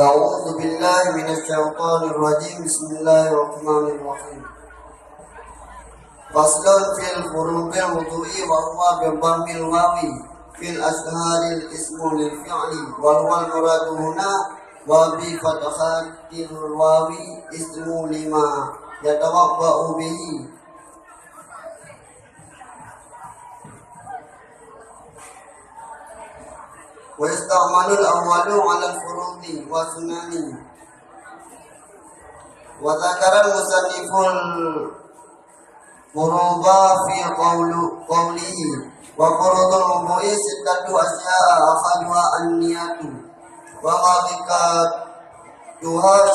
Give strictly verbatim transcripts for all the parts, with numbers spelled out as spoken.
أعوذ بالله من الشيطان الرجيم. بسم الله الرحمن الرحيم. فصل في فروض الوضوء، وهو بضم الواو في الأشهر الاسم للفعل، وهو المراد هنا، وبفتحة الواو اسم لما يتوضأ به. ويستعمل الأول على الفروض والسنن. وذكر المصنف الفروض في قول-، قوله: وفروض الوضوء ستة أشياء، أحدها النية، وحقيقتها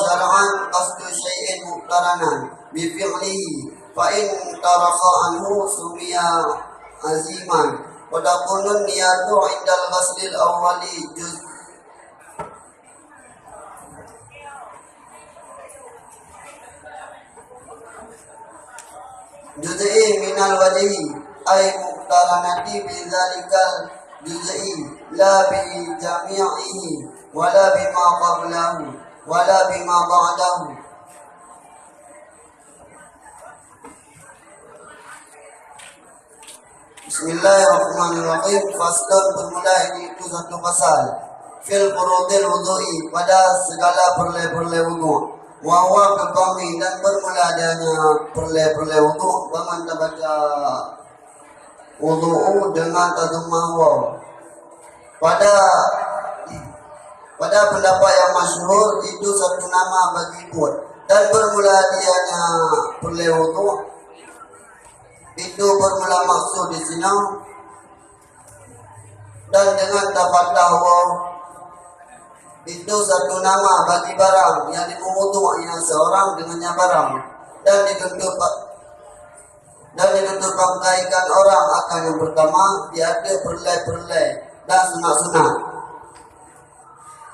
شرعا قصد شيء مقترنا بفعله، فإن ترخى عنه سمي عزيما. وتكون النية عند الغسل الأول جزء جزء من الوجه، أي مقترنة بذلك الجزء، لا بجميعه، ولا بما قبله، ولا بما بعده. Bismillahirrahmanirrahim. Faslun, bermula ini itu satu pasal. Fil furudil wudu'i, pada segala peureulée-peureulée wudu. Wa huwa bi dhammi, dan bermula adanya peureulée-peureulée wudu, bangon tabaca wudu dengan tadhammah waw. Pada, pada pendapat yang masyhur, itu satu nama bagi buet. Dan bermula adanya peureulée wudu, itu bermula maksud di sinoe, dan dengan tafathah waw, itu satu nama bagi barang yang dimeuwudu, yang seorang dengannya barang, dan dituntut pa-, dan dituntut pakaikan orang akan yang pertama di atas peureulée-peureulée dan sunat-sunat.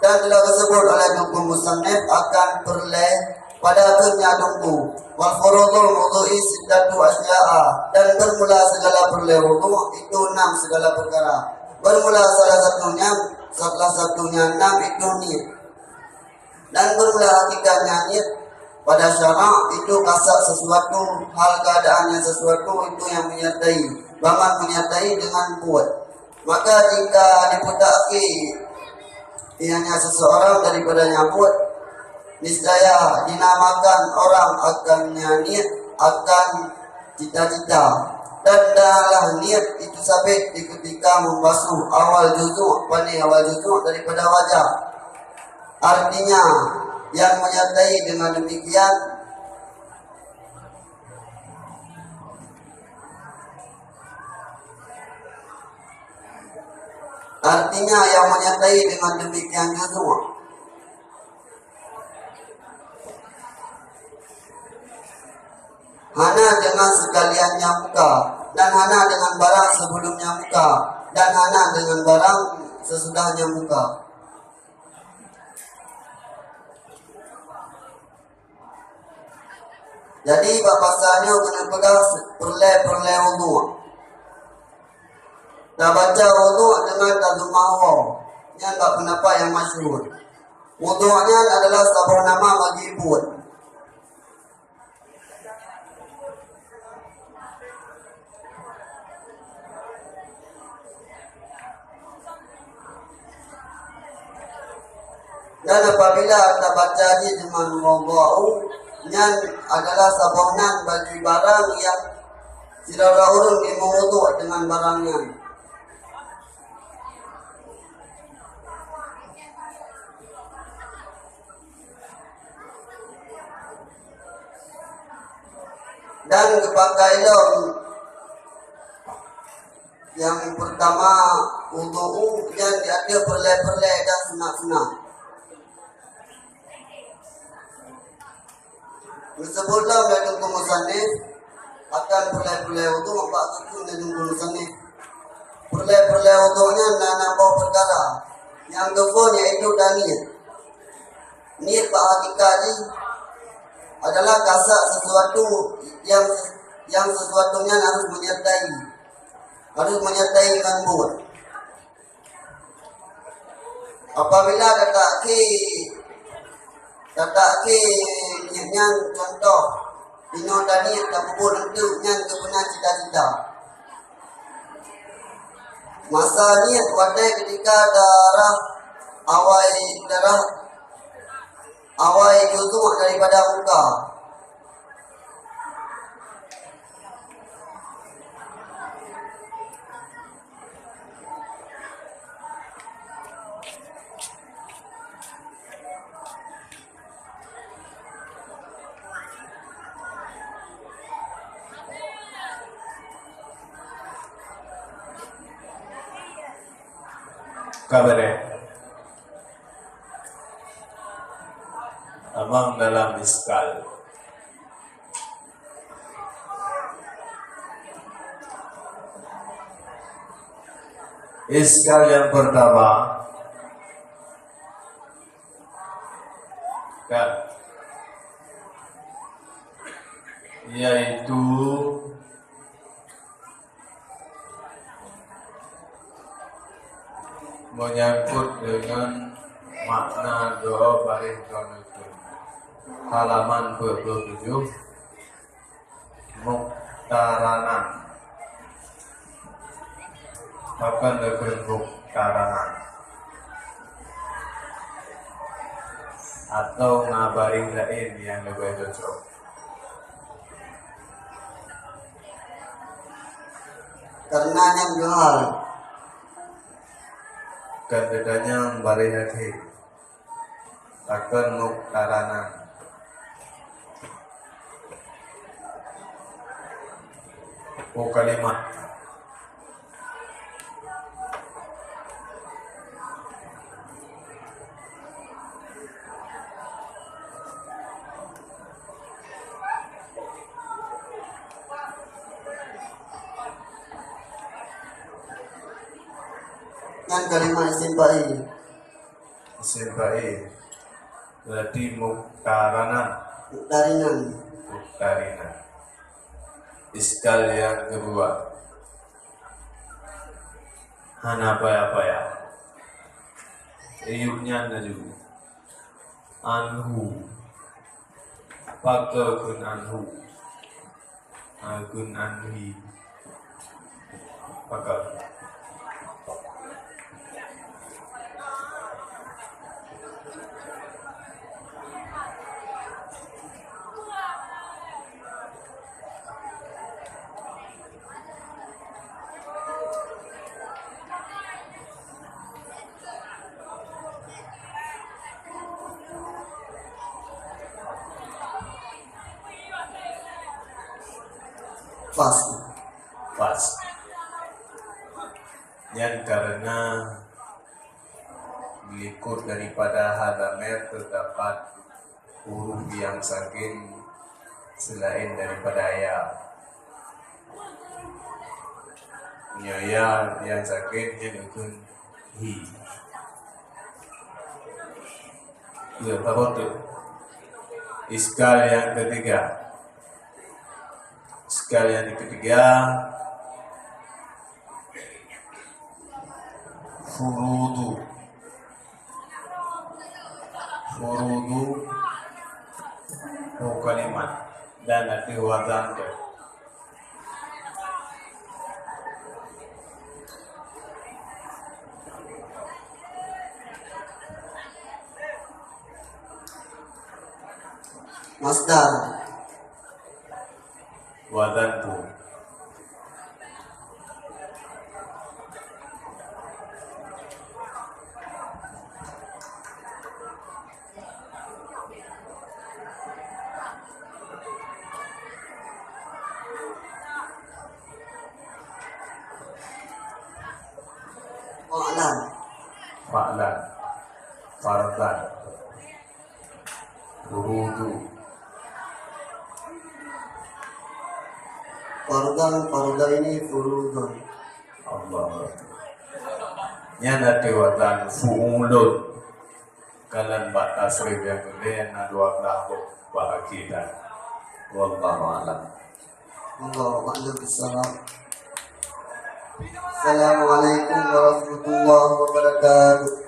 Dan telah disebut oleh Teungku Musannif akan peureulée pada akhirnya Teungku. Wal furudul wudu'i sittatu asya'a, dan bermula segala peureulée wudu itu enam segala perkara. Bermula salah satunya, salah satunya enam itu niet. Dan bermula hakikatnya niet pada syarak itu kasat sesuatu, hal keadaannya sesuatu itu yang menyertai, bangat menyertai dengan buet. Maka jika dipeutakhi ianya seseorang daripada nyan buet, niscaya dinamakan orang akannya niet akan cita-cita. Dan adalah niet itu sabit di ketika membasuh awal juzuk, pané awal juzuk daripada wajah. Artinya, yang menyertai dengan demikian, artinya yang menyertai dengan demikian juzuk. Hana dengan sekaliannya muka, dan hana dengan barang sebelumnya muka, dan hana dengan barang sesudahnya muka. Jadi, bak pasal nyoe keuneuk peugah peureulée-peureulée wudu. Tabaca wudu dengan tadhammah waw. Nyan bak pendapat yang masyhur. Wudu nyan adalah saboh nama bagi buet. Dan apabila tabaca jih deungon waw, nyan adalah saboh nan bagi barang nyang sidroe-droe ureuëng jimeuwudu deungon barang nyan. Dan geupakai lom nyang peurtama wudu nyan di ateueh peureulée-peureulée dan sunat-sunat. Meuseubut lom lé Teungku Musannif akan peureulée-peureulée wudu bak keukeue lé Teungku Musannif. Peureulée-peureulée wudu nyan na, na boh peukara nyang geuphon, yaitu taniet. Niet bak hakikat jih adalah kasat sesuatu nyang, nyang sesuatu nyan harôh menyertai, harôh menyertai ngon buet. Apabila gata akhé Kata akhé nyan, nyan contoh, inoe taniet tapeubuet eunteuk nyan keu meunan cita-cita. Masa niet watée keutika darah awai, darah awai juzuk daripada muka. Kabaré. Tamong dalam iskal. Iskal yang pertama, kan, yaitu menyangkut dengan makna doa baréh droeneuh, halaman dua puluh tujuh, muktaranan. Pakon leubeh muktaranan? Atau na baréh laén nyang leubeh cocok? Karena nyan dua hal. Kan geutanyoe baréh akhé. Pakon muktaranan? Oh, kalimat. Nyan kalimat isim fa'il. Isim fa'il. Berarti muktaranan. Muktarinan. Muktarinan. Iskal yang kedua. Hana payah-payah. Iyup nyan laju. Anhu. Pakon kheun anhu? Ah, kheun anhi. Pakon? Pas. Pas. Nyan karena di likot daripada ha dhamir teudapat huruf yang sakin selain daripada ya. Nyoe ya yang sakin nyan geukheun hi. Ya, apa tu? Iskal yang ketiga. Iskal yang ketiga, furudu. Furudu, oh, kalimat. Dan ada wazan tu. Masdar. Wazanhu. Fa'lan. Fa'lan. Fardan. Furudu. Fardan, fardaini, furudun. Allah. Nyan ada wazan fu'ulun. Kalau bak tasrif yang gede, na dua belas buah akidah. Wallahu a'lam. Allahu a'lam bissawab. Assalamualaikum warahmatullahi wabarakatuh.